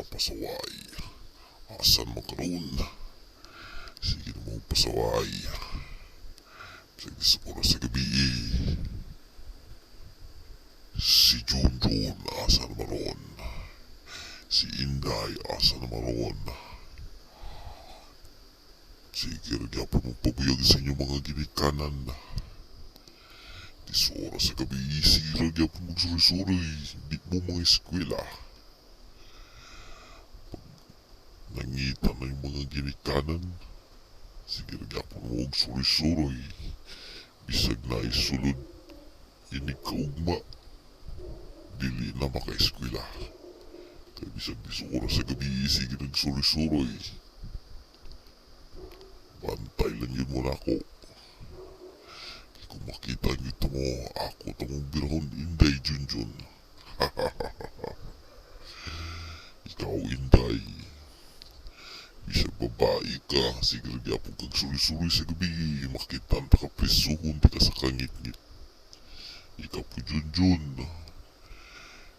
Mga pasaway. Asan man karon? Sige na mo pasaway. Sige sa oras sa gabi. Si Junjun, asa naman ron? Si Inday, asa naman ron? Sige, gyapon mo pabuyag sa inyong mga ginikanan. Dis oras sa gabi, sige ra gyapon magsuri-suri. Di mo mga eskwela. Nangita na yung mga ginikanan. Sige ra gyapon mo og suri-suroy. Bisag na isulod inig kaugma, dili na makaeskwela. Kay bisag dis oras sa gabi, sige nagsuri-suroy. Bantay lang yun mo nako. Kung makita niyo ito mo, ako tamong birahon, Inday, Junjun. Ikaw, Inday. Bisag babae ka, sige ra gyapon kag suri-suri sa gabi, makita ta ka, prisuhon ta ka sa kangitngit. Ikaw po, Junjun.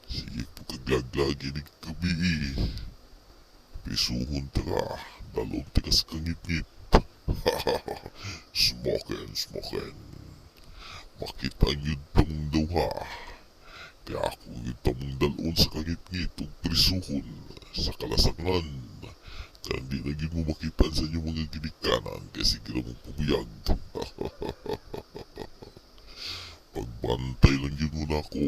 Sige po kag laglag inig gabi. Prisuhon ta ka, dalon ta ka sa kangitngit. Smokin, smokin. Makita niyo tamong duha. Kaya ako yung tamong dalon sa kangitngit ug prisuhon sa kalasangan. Kaya hindi na gyud mo makita sa inyong mga ginikanan kasi sige na mong pabuyag. Pagbantay lang yun mo na ako,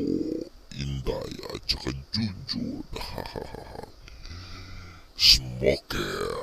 Inday at saka Junjun. Smoking!